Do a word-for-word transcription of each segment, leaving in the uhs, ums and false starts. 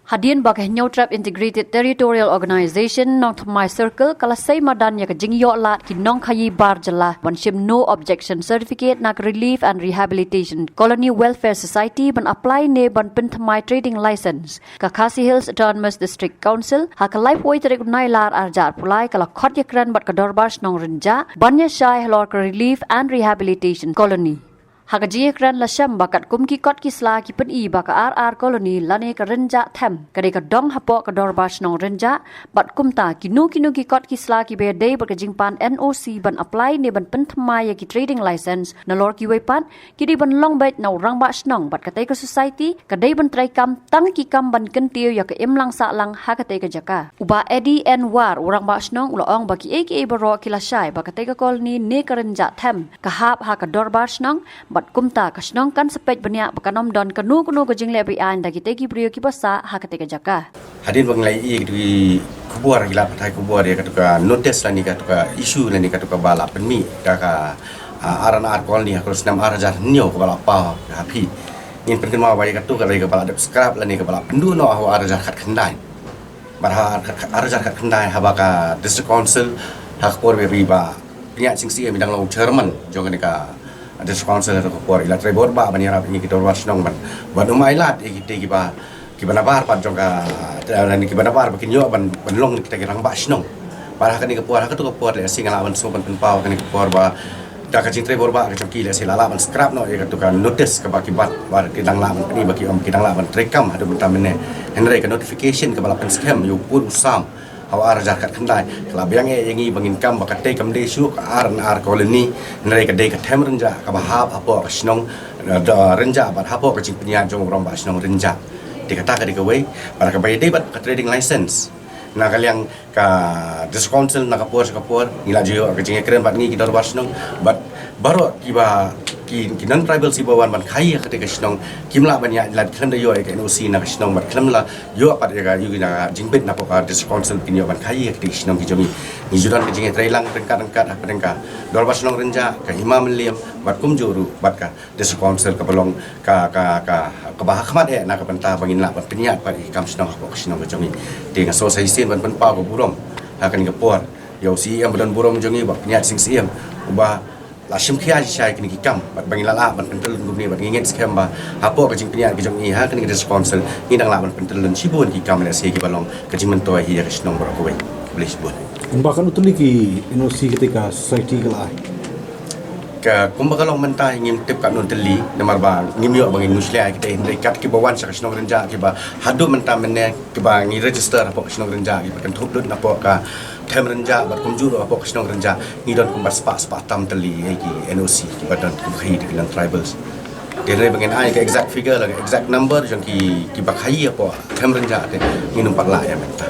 Hadien ba ka Hynñiewtrep Integrated Territorial Organization Nongthymmai Circle ka la sei madan ïa ka jingïoh lad ki nongkhaïi bar jylla ban shim No Objection Certificate na ka Relief and Rehabilitation Colony Welfare Society ban apply ne ban pynthymmai trading license, ka Khasi Hills Autonomous District Council ha ka laiphew tarik u Nailar arhajar arphew lai ka la khot ïakren bad ka Dorbar Shnong Rynjah ban ïashai halor ka Relief and Rehabilitation Colony. Ha ka jingïakren la shem ba katkum ki kot ki sla ki pyni ba ka R R Colony lane ka Rynjah Them ka dei ka dong hapoh ka Dorbar Shnong Rynjah, bad kumta kino kino ki kot ki sla kiba ïadei bad ka jingpan N O C ban apply ne ban pynthymmai ïa ki trading license. Nalor kiwei pat ki dei ban long beit na u Rangbah Shnong bad katei ka society ka dei ban treikam tang ki kam ban kyntiew ïa ka imlang sahlang ha katei ka jaka. U Bah Eddie N War, u Rangbah Shnong, u la ong ba kiei kiei baroh ki la shai ba katei ka colony ne ka Rynjah Them ka hap ha ka Dorbar Shnong, bad kumta ka shnong kan sa peit bniah ba kan ym don kano kano ka jingleh be-aiñ da kitei ki briew kiba sah ha katei ka jaka. Hadien ba ngi la ïohi ïa katu ki khubor, ki la pathai khubor ïa katu ka notice lane katu ka issue lane katu kaba la pynmih da ka, ah, R and R Colony ha ka snem arhajar hynñiew kaba la paw ha phi. Ngin pynkynmaw ba ïa katu ka dei kaba la dep scrap lane kaba la pynduh noh ha u arhajar khatkhyndai. Bad ha arhajar khatkhyndai haba ka District Council ha ka por ba ri Bah Pynïaid Sing Syiem i dang long Chairman jong kane ka District Council ha ka por, i la trei bor bah ban ïarap ïa ngi ki Dorbar Shnong ban, ban ym ailad ïa kitei kiba, kiba nabar pat jong ka, eh, kiba nabar ba kin ïoh ban, ban long kita ki Rangbah Shnong. Bad ha kane ka por, ha katu ka por lehse nga lah ban sngewbha ban pynpaw ha kane ka por ba da ka jingtrei bor bah ka jong ki lehse la lah ban scrap noh ïa katu ka notice kaba ki bat, ba ki dang lah ban pyni ba ki ym, ki dang lah ban treikam haduh mynta mynne. Hynrei ka notification kaba la pynskhem ïa u pud u sam ha u arhajar khatkhyndai ka la biang eh ïa ngi ba ngin kam ba katei kam dei shuh ka R and R Colony, hynrei ka dei ka Them Rynjah kaba hap hapoh ka shnong, eh, Rynjah bad hapoh ka jingpynïaid jong u Rangbah Shnong Rynjah. Te kata ka dei kawei, bad kaba ïadei bad ka trading license na ka liang ka District Council na ka por sha ka por ngi la ju ïoh ka jingïakren bad ngi ki Dorbar Shnong, bad baroh kiba ki, ki non-tribals kiba wan ban khaïi ha katei ka shnong kim lah ban ïaid lad khlem da ïoh ïa ka N O C na ka shnong bad khlem la ïoh pat ïa ka, ïa ka jingbit na ka District Council kin ïoh ban khaïi ha katei ka shnong ki jong ngi. Ngi ju don ka jingïatreilang ryngkat ryngkat hapdeng ka Dorbar Shnong Rynjah, ka Hima Mylliem bad kumjuh ruh bad ka District Council kaba long ka, ka, ka, kaba ha khmat eh na ka bynta ba ngin lah ban pynïaid pat ïa ki kam shnong hapoh ka shnong ka jong ngi. Te nga sngewsih shisien ban pynpaw ka burom ha kane ka por ïa u C E M ba don burom jong ngi Bah Pynïaid Sing Syiem uba la shim khia shisha ïa kine ki kam bad ba ngin lah lah ban pyntyllun kumne bad ngi ngeit skhem ba hapoh ka jingpynïaid ka jong ngi ha kane ka District Council ngi dang lah ban pyntyllun shibun ki kam lehse kiba long ka jingmyntoi hi ïa ka shnong baroh kawei. Khublei shibun. Kumba katno tylli ki N O C katei ka society ka la ai? Ka, kumba ka long mynta hi ngim tip katno tylli namar ba ngim ïoh ba ngin mushlia ïa kitei, hynrei kat kiba wan sha ka shnong Rynjah kiba haduh mynta mynne kiba ngi register hapoh ka shnong Rynjah kiba kynthup lut napoh ka Them Rynjah bad kumjuh ruh hapoh ka shnong Rynjah ngi don kumba spah, spah tam tylli ïa ki N O C kiba don kum khaïi da ki non-tribals. Te hynrei ba ngin ai ka exact figure lane ka exact number jong ki, kiba khaïi hapoh Them Rynjah te ngin ym pat lah ïa mynta.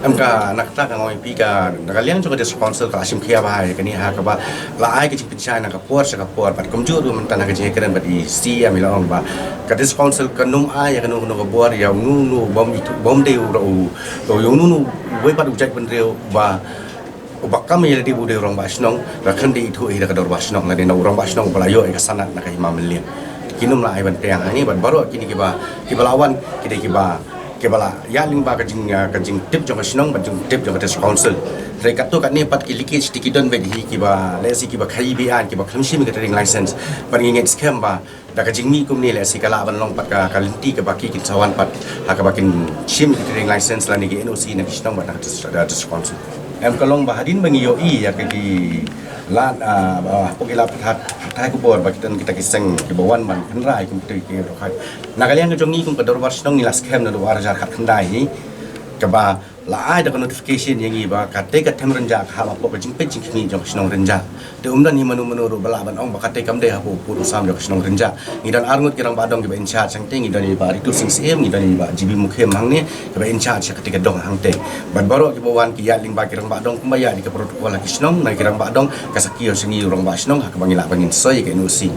Em, ka na kata ka nga ong ïa phi ka, na ka liang jong ka District Council ka la shim khia bha ïa kane ha kaba la ai ka jingpynshai na ka por sha ka por bad kumjuh ruh mynta na ka jingïakren bad i C E M i la ong ba ka District Council kan ym ai ïa kano kano ka bor ïa uno uno bym ithuh, bym dei u, u, ïa uno uno uwei pat u jaitbynriew ba uba kam ïa lade ba u dei u Rangbah Shnong, la khlem da ithuh hi da ka Dorbar Shnong lane na u Rangbah Shnong uba la ïoh ïa ka sanad na ka Hima Mylliem. Kin ym lah ai ban pdiang hangne bad baroh kine kiba, kiba la wan ki dei kiba, kiba la ïaid lyngba ka jing, ah, ka jingtip jong ka shnong bad jingtip jong ka District Council. Hynrei katto katne pat ki leakage te ki don beit hi kiba lehse kiba khaïi be-aiñ kiba khlem shim ïa ka trading license. Bad ngi ngeit skhem ba da ka jingmih kumne lehse ka lah ban long pat ka, ka lynti kaba ki kin sa wan pat ha kaba kin shim ki trading license lane ki N O C na ki shnong bad na ka Dis-, da District Council. Em, ka long ba hadien ba ngi ïohi ïa ka ki lad, ah, ba, hapoh ki lad pathai, pathai khubor ba ki don kita ki seng kiba wan ban kynrai kum kita ki rokhai. Na ka liang ka jong ngi kum ka Dorbar Shnong ngi la skhem naduh arhajar khatkhyndai hi kaba la ai da ka notification ïa ngi ba katei ka Them Rynjah ka hap hapoh ka jingpeit jingkhmih jong ka shnong Rynjah. Te ym don hi mano mano ruh ba lah ban ong ba katei kam dei hapoh u pud u sam jong ka shnong Rynjah. Ngi don arngut ki rangbah dong kiba in charge hangtei, ngi don i Bah Ritu Sing Syiem, ngi don i Bah G B Mukhem hangne kiba in charge ïa katei ka dong hangtei. Bad baroh kiba wan ki ïaid lyngba ki rangbah dong kumba ïaid ïa ka protocol ha ki shnong, na ki rangbah dong ka sa kiew sha ngi u Rangbah Shnong ha kaba ngi lah ban ngin soi ïa ka N O C.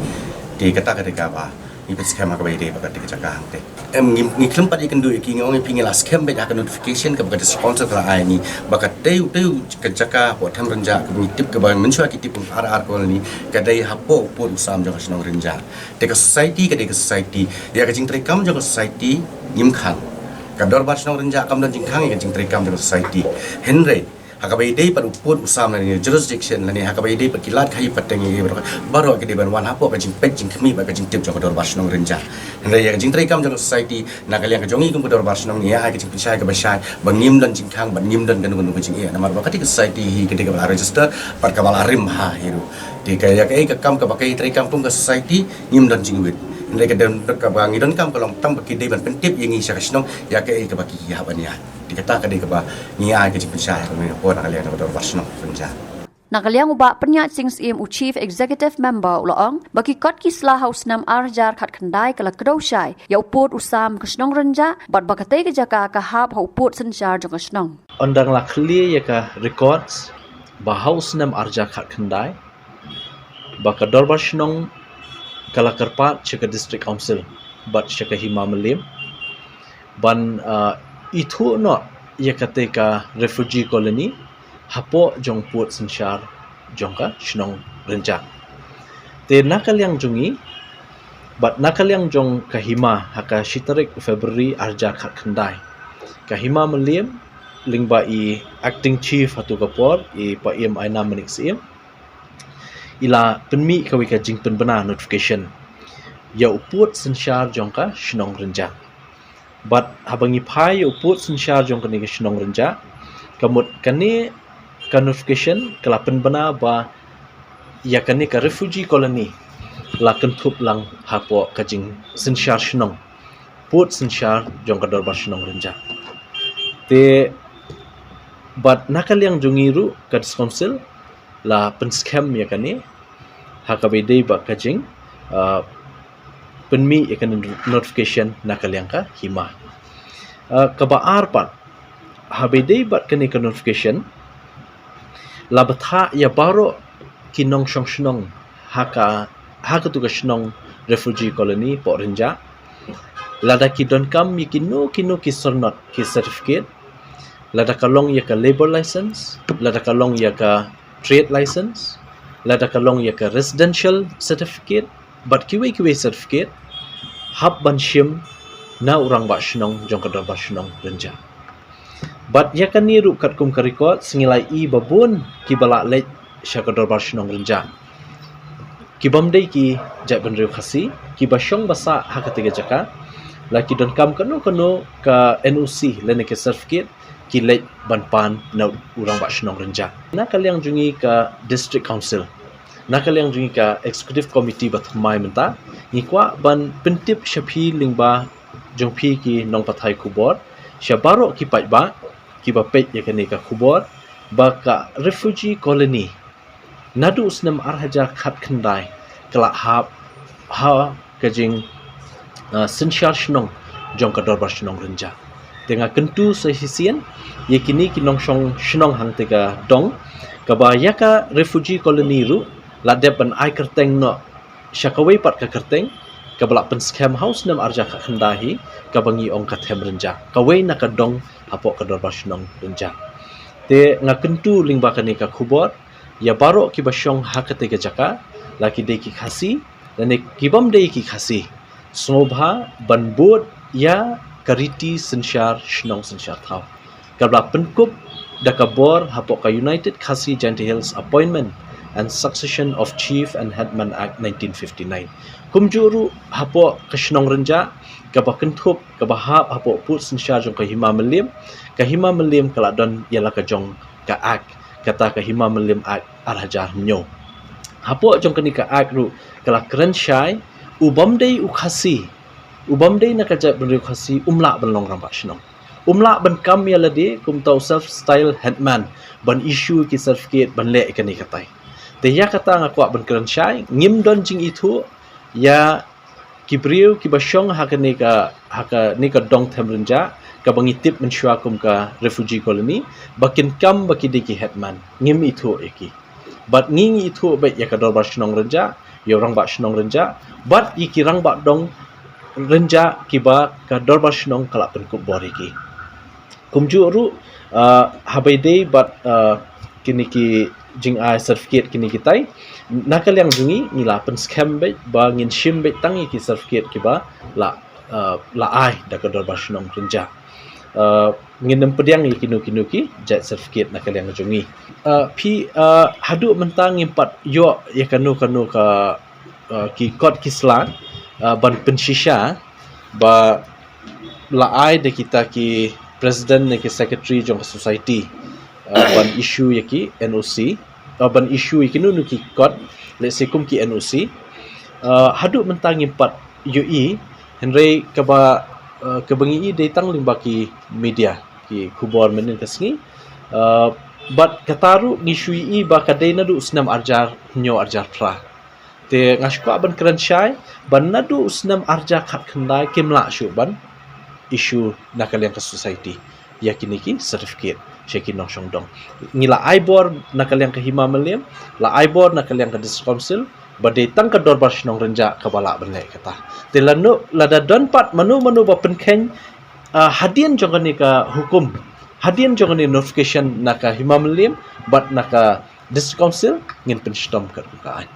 Te kata ka dei kaba ngi pynskhem ha kaba ïadei bad katei ka jaka hangtei. Em, ngi, ngi khlem pat ïakynduh ïa ki, ngi ong ïa phi ngi la skhem beit ha ka notification kaba ka District Council ka la ai ïa ngi ba katei utei u ka jaka hapoh Them Rynjah kaba ngi tip kaba mynshuwa ki tip kum R R Colony ka dei hapoh u pud u sam jong ka shnong Rynjah. Te ka society ka dei ka society, ïa ka jingtreikam jong ka society ngim khang. Ka Dorbar Shnong Rynjah kam don jingkhang ïa ka jingtrei kam jong ka society. Hynrei ha kaba ïadei pat u pud u sam lane jurisdiction lane ha kaba ïadei pat ki lad khaïi pateng ïa baroh, baroh ki dei ban wan hapoh ka jingpeit jingkhmih bad ka jingtip jong ka Dorbar Shnong Rynjah. Hynrei ïa ka jingtrei kam jong ka society, na ka liang ka jong ngi kum ka Dorbar Shnong, ngi ïa ai ka jingpynshai kaba shai ba ngim don jingkhang bad ngim don kano kano ka jingeh, namar ba ka dei ka society hi ka dei kaba la register bad kaba la rim ha hi ruh. Te ka ïa kaei ka kam kaba kaei trei kam kum ka society ngim don jingwit. Hynrei ka don kaba ngi donkam ka long tang ba ki dei ban pyntip ïa ngi sha ka shnong ïa kaei kaba ki hap ban ïa. Te kata ka dei kaba ngi ai ka jingpynshai ha ka por na ka liang jong ka Dorbar Shnong Rynjah. Na ka liang u Bah Pynïaid Sing Syiem, u Chief Executive Member, u la ong ba ki kot ki sla ha u snem ar hajar khatkhyndai ka la kdew shai ïa u pud u sam ka shnong Rynjah bad ba katei ka jaka ka hap ha u pud synshar jong ka shnong. Ynda la khlieh ïa ka records ba ha u snem ar hajar khatkhyndai ba ka Dorbar Shnong ka la kyrpad sha ka District Council bad sha ka Hima Mylliem ban, ah, ithuh noh ïa katei ka refugee colony hapoh jong pud synshar jong ka shnong Rynjah. Te na ka liang jong ngi bad na ka liang jong ka Hima, ha ka shi tarik February ar hajar khatkhyndai, ka Hima Mylliem lyngba i acting chief ha tu ka por, i Paiem Ainam Manik Syiem, i la pynmih kawei ka jingpynbna notification ïa u pud synshar jong ka shnong Rynjah. Bad haba ngi phai ïa u pud synshar jong kane ka shnong Rynjah, ka mut kane ka notification ka la pynbna ba ïa kane ka refugee colony la kynthup lang hapoh ka jingsynshar shnong, pud synshar jong ka Dorbar Shnong Rynjah. Te bad na ka liang jong ngi ruh ka District Council la pynskhem ïa kane ha kaba ïadei bad ka jing, ah, pynmih ïa kane notification na ka liang ka Hima. Ah, kaba ar pat, haba ïadei bad kane ka notification la bthah ïa baroh ki nongshong shnong ha ka, ha katu ka shnong refugee colony poh Rynjah, lada ki donkam ïa kino kino ki syrnod ki certificate, lada ka long ïa ka labour license, lada ka long ïa ka trade license, lada ka long ïa ka residential certificate bad kiwei kiwei certificate, hap ban shim na u rangbah shnong jong ka Dorbar Shnong Rynjah. Bad ïa kane ruh katkum ka record, sngi lai i ba bun kiba la leit sha ka Dorbar Shnong Rynjah, ki bym dei ki jaitbynriew Khasi, kiba shong ba sah ha katei ka jaka, la ki donkam kano kano ka N O C lane ka certificate, ki leit ban pan na u rangbah shnong Rynjah. Na ka liang jong ngi ka District Council, na ka liang jong ngi ka Executive Committee ba thymmai mynta, ngi kwah ban pyntip sha phi lyngba jong phi ki nongpathai khubor, sha baroh ki paidbah kiba peit ïa kane ka khubor, ba ka refugee colony naduh snem ar hajar khatkhyndai ka la hap ha ka jing, ah, synshar shnong jong ka Dorbar Shnong Rynjah. Te nga kyntu sa shisien ïa kine ki nongshong shnong hangtei ka dong, kaba ïa ka refugee colony ruh la dep ban ai kyrteng noh sha kawei pat ka kyrteng kaba la pynskhem ha u snem ar hajar khatkhyndai hi, kaba ngi ong ka Them Rynjah, kawei na ka dong hapoh ka Dorbar Shnong Rynjah. Te nga kyntu lyngba kane ka khubor ïa baroh kiba shong ha katei ka jaka, la ki dei ki Khasi lane ki bym dei ki Khasi, sngewbha ban bud ïa ka riti synshar shnong synshar thaw kaba la pynkup da ka bor hapoh ka United Khasi Jaintia Hills Appointment and Succession of Chief and Headman Act nineteen fifty-nine. Kumjuh ruh hapoh ka shnong Rynjah, kaba kynthup, kaba hap hapoh pud synshar jong ka Hima Mylliem, ka Hima Mylliem ka la don ïa la ka jong ka Act, kata ka Hima Mylliem Act ar hajar hynñiew. Hapoh jong kane ka Act ruh ka la kren shai, u bym dei u Khasi, u bym dei na ka jaitbynriew Khasi, um lah ban long rangbah shnong. Um lah ban kam ïa lade kumta u self style headman, ban issue ki certificate, ban leh ïa kane katai. Te ïa kata nga kwah ban kren shai, ngim don jingithuh ïa ki briew kiba shong ha kane ka, ha kane ka dong Them Rynjah, kaba ngi tip mynshuwa kum ka refugee colony, ba kin kam ba ki dei ki headman. Ngim ithuh ïa ki. Bad ngi ngi ithuh beit ïa ka Dorbar Shnong Rynjah, ïa u Rangbah Shnong Rynjah, bad ïa ki rangbah dong Rynjah kiba ka Dorbar Shnong ka la pynkup bor ïa ki. Kumjuh ruh, ah, haba ïadei bad, ah, kine ki jingai certificate kine kitai, na ka liang jong ngi, ngi la pynskhem beit ba ngin shim beit tang ïa ki certificate kiba la, ah, la ai da ka Dorbar Shnong Rynjah. Uh, ngin ym pdiang ïa kino kino ki jait certificate na ka liang jong ngi. Uh, phi, uh, haduh mynta ngim pat ïoh ïa kano kano ka, uh, ki kot ki sla, uh, ban pynshisha ba la ai da kita ki president ne ki secretary jong ka society, uh, ban issue ïa ki N O C, uh, ban issue ïa kino kino ki kot, let's say kum ki N O C. Uh, haduh mynta ngim pat ïohi, hynrei kaba, uh, kaba ngi i dei tang lyngba ki media, ki khubor mynhynnin ka sngi. Uh, bad kata ruh ngi shu i ba ka dei naduh u snem arhajar hynñiew arhajar phra. Te nga shu kwah ban kren shai ba naduh u snem arhajar khatkhyndai kim lah shuh ban issue na ka liang ka society ïa kine ki certificate sha ki nongshong dong. Ngi la ai bor na ka liang ka Hima Mylliem, la ai bor na ka liang ka District Council, ba dei tang ka Dorbar Shnong Rynjah kaba lah ban leh kata. Te lano lada don pat mano mano ba pynkheiñ, uh, hadien jong kane ka hukum, hadien jong kane notification na ka Hima Mylliem bad na ka District Council, ngin pynshitom katkum ka aiñ.